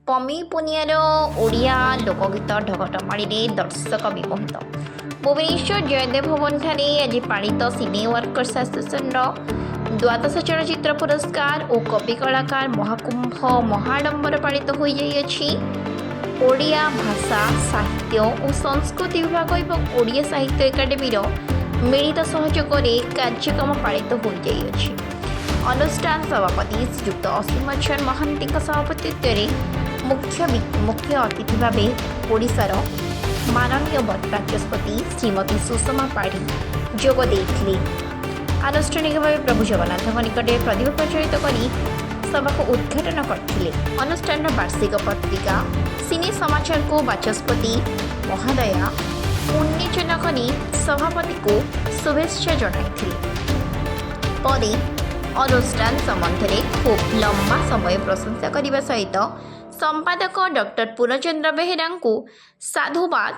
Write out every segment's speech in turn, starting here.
ପମି ପୁନିଆର ଓଡ଼ିଆ ଲୋକଗୀତ ଢଗଢମାଳିରେ ଦର୍ଶକ ବିମୋହିତ। ଭୁବନେଶ୍ୱର ଜୟଦେବ ଭବନଠାରେ ଆଜି ପାଳିତ ସିନେ ୱାର୍କର୍ସ ଆସୋସିଏସନର ଦ୍ୱାଦଶ ଚଳଚ୍ଚିତ୍ର ପୁରସ୍କାର ଓ କବି କଳାକାର ମହାକୁମ୍ଭ ମହାଡମ୍ବର ପାଳିତ ହୋଇଯାଇଅଛି। ଓଡ଼ିଆ ଭାଷା, ସାହିତ୍ୟ ଓ ସଂସ୍କୃତି ବିଭାଗ ଏବଂ ଓଡ଼ିଆ ସାହିତ୍ୟ ଏକାଡେମୀର ମିଳିତ ସହଯୋଗରେ କାର୍ଯ୍ୟକ୍ରମ ପାଳିତ ହୋଇଯାଇଅଛି। ଅନୁଷ୍ଠାନ ସଭାପତି ଶ୍ରୀଯୁକ୍ତ ଅସୀମ ଚରଣ ମହାନ୍ତିଙ୍କ ସଭାପତିତ୍ୱରେ ମୁଖ୍ୟ ଅତିଥି ଭାବେ ଓଡ଼ିଶାର ମାନନୀୟ ବାଚସ୍ପତି ଶ୍ରୀମତୀ ସୁଷମା ପାଢ଼ୀ ଯୋଗ ଦେଇଥିଲେ। ଆନୁଷ୍ଠାନିକ ଭାବେ ପ୍ରଭୁ ଜଗନ୍ନାଥଙ୍କ ନିକଟରେ ପ୍ରଦୀପ ପ୍ରଜ୍ୱଳିତ କରି ସଭାକୁ ଉଦ୍ଘାଟନ କରିଥିଲେ। ଅନୁଷ୍ଠାନର ବାର୍ଷିକ ପତ୍ରିକା ସିନେ ସମାଚାରକୁ ବାଚସ୍ପତି ମହୋଦୟା ଉନ୍ମୋଚନ କରି ସଭାପତିକୁ ଶୁଭେଚ୍ଛା ଜଣାଇଥିଲେ। ପରେ ଅନୁଷ୍ଠାନ ସମ୍ବନ୍ଧରେ ଖୁବ୍ ଲମ୍ବା ସମୟ ପ୍ରଶଂସା କରିବା ସହିତ ସମ୍ପାଦକ ଡକ୍ଟର ପୂର୍ଣ୍ଣଚନ୍ଦ୍ର ବେହେରାଙ୍କୁ ସାଧୁବାଦ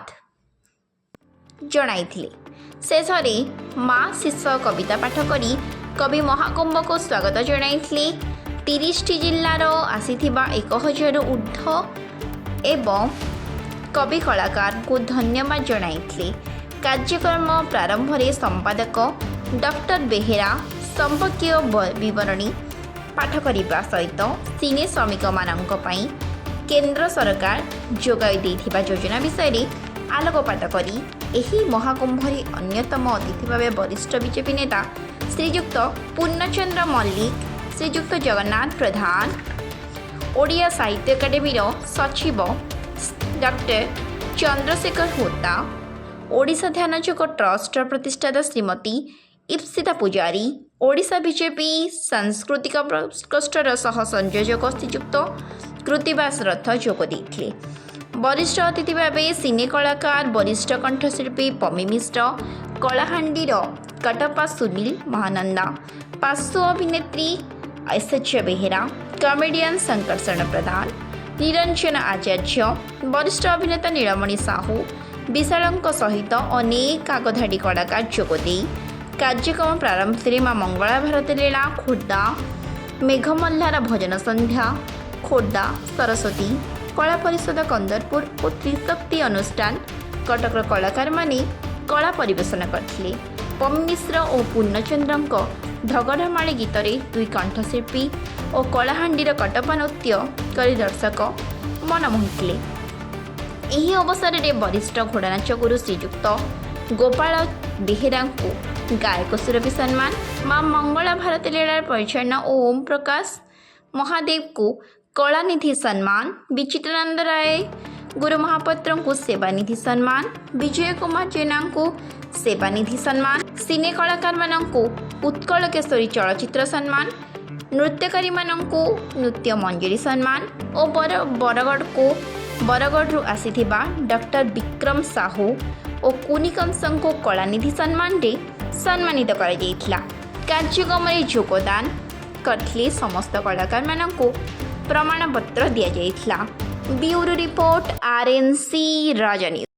ଜଣାଇଥିଲେ। ଶେଷରେ ମା ଶିଷ କବିତା ପାଠ କରି କବି ମହାକୁମ୍ଭକୁ ସ୍ୱାଗତ ଜଣାଇଥିଲେ। 30ଟି ଜିଲ୍ଲାର ଆସିଥିବା 1000ରୁ ଉର୍ଦ୍ଧ୍ୱ ଏବଂ କବି କଳାକାରଙ୍କୁ ଧନ୍ୟବାଦ ଜଣାଇଥିଲେ। କାର୍ଯ୍ୟକ୍ରମ ପ୍ରାରମ୍ଭରେ ସମ୍ପାଦକ ଡକ୍ଟର ବେହେରା ସମ୍ପର୍କୀୟ ବିବରଣୀ ପାଠ କରିବା ସହିତ ସିନେ ଶ୍ରମିକମାନଙ୍କ ପାଇଁ କେନ୍ଦ୍ର ସରକାର ଯୋଗାଇ ଦେଇଥିବା ଯୋଜନା ବିଷୟରେ ଆଲୋକପାତ କରି ଏହି ମହାକୁମ୍ଭରେ ଅନ୍ୟତମ ଅତିଥି ଭାବେ ବରିଷ୍ଠ ବିଜେପି ନେତା ଶ୍ରୀଯୁକ୍ତ ପୂର୍ଣ୍ଣଚନ୍ଦ୍ର ମଲ୍ଲିକ, ଶ୍ରୀଯୁକ୍ତ ଜଗନ୍ନାଥ ପ୍ରଧାନ, ଓଡ଼ିଆ ସାହିତ୍ୟ ଏକାଡେମୀର ସଚିବ ଡକ୍ଟର ଚନ୍ଦ୍ରଶେଖର ହୋତା, ଓଡ଼ିଶା ଧ୍ୟାନଯୋଗ ଟ୍ରଷ୍ଟର ପ୍ରତିଷ୍ଠାତା ଶ୍ରୀମତୀ ଇପ୍ସିତା ପୂଜାରୀ, ଓଡ଼ିଶା ବିଜେପି ସାଂସ୍କୃତିକ ପ୍ରକୋଷ୍ଠର ସହ ସଂଯୋଜକ ଶ୍ରୀଯୁକ୍ତ କୃତିବାସ ରଥ ଯୋଗ ଦେଇଥିଲେ। ବରିଷ୍ଠ ଅତିଥି ଭାବେ ସିନେ କଳାକାର, ବରିଷ୍ଠ କଣ୍ଠଶିଳ୍ପୀ ପମି ମିଶ୍ର, କଳାହାଣ୍ଡିର କଟପା ସୁନୀଲ ମହାନନ୍ଦା, ପାର୍ଶ୍ୱ ଅଭିନେତ୍ରୀ S H Behera, comedian Sankarshan Pradhan, Niranjan Acharya, ବରିଷ୍ଠ ଅଭିନେତା ନୀଳମଣି ସାହୁ, ବିଶାଳଙ୍କ ସହିତ ଅନେକ ଆଗଧାଡ଼ି କଳାକାର ଯୋଗ ଦେଇ କାର୍ଯ୍ୟକ୍ରମ ପ୍ରାରମ୍ଭରେ ମା ମଙ୍ଗଳା ଭାରତୀ ଲୀଳା ଖୋର୍ଦ୍ଧା, ମେଘମଲ୍ଲାର ଭଜନ ସନ୍ଧ୍ୟା ଖୋର୍ଦ୍ଧା, ସରସ୍ୱତୀ କଳା ପରିଷଦ କନ୍ଦରପୁର ଓ ତ୍ରିଶକ୍ତି ଅନୁଷ୍ଠାନ କଟକର କଳାକାରମାନେ କଳା ପରିବେଷଣ କରିଥିଲେ। ପମି ମିଶ୍ର ଓ ପୂର୍ଣ୍ଣଚନ୍ଦ୍ରଙ୍କ ଢଗଢମାଳି ଗୀତରେ ଦୁଇ କଣ୍ଠଶିଳ୍ପୀ ଓ କଳାହାଣ୍ଡିର କଟପା ନୃତ୍ୟ କରି ଦର୍ଶକ ମନ ମୋହିଥିଲେ। ଏହି ଅବସରରେ ବରିଷ୍ଠ ଘୋଡ଼ାନାଚ ଗୁରୁ ଶ୍ରୀଯୁକ୍ତ ଗୋପାଳ ବେହେରାଙ୍କୁ ଗାୟକ ସୁରଭି ସମ୍ମାନ, ମା ମଙ୍ଗଳା ଭାରତୀ ଲୀଳାର ପରିଚାଳନା ଓ ଓମ୍ ପ୍ରକାଶ ମହାଦେବଙ୍କୁ କଳାନିଧି ସମ୍ମାନ, ବିଚିତ୍ରାନନ୍ଦ ରାୟ ଗୁରୁ ମହାପାତ୍ରଙ୍କୁ ସେବାନିଧି ସମ୍ମାନ, ବିଜୟ କୁମାର ଜେନାଙ୍କୁ ସେବାନିଧି ସମ୍ମାନ, ସିନେ କଳାକାରମାନଙ୍କୁ ଉତ୍କଳ କେଶରୀ ଚଳଚ୍ଚିତ୍ର ସମ୍ମାନ, ନୃତ୍ୟକାରୀମାନଙ୍କୁ ନୃତ୍ୟ ମଞ୍ଜରୀ ସମ୍ମାନ ଓ ବରଗଡ଼ରୁ ଆସିଥିବା ଡକ୍ଟର ବିକ୍ରମ ସାହୁ ଓ କୁନି କଂସଙ୍କୁ କଳାନିଧି ସମ୍ମାନରେ ସମ୍ମାନିତ କରାଯାଇଥିଲା। କାର୍ଯ୍ୟକ୍ରମରେ ଯୋଗଦାନ କରିଥିଲେ ସମସ୍ତ କଳାକାରମାନଙ୍କୁ ପ୍ରମାଣପତ୍ର ଦିଆଯାଇଥିଲା। ବ୍ୟୁରୋ ରିପୋର୍ଟ, ଆର୍ଏନ୍ସି ରାଜା ନ୍ୟୁଜ୍।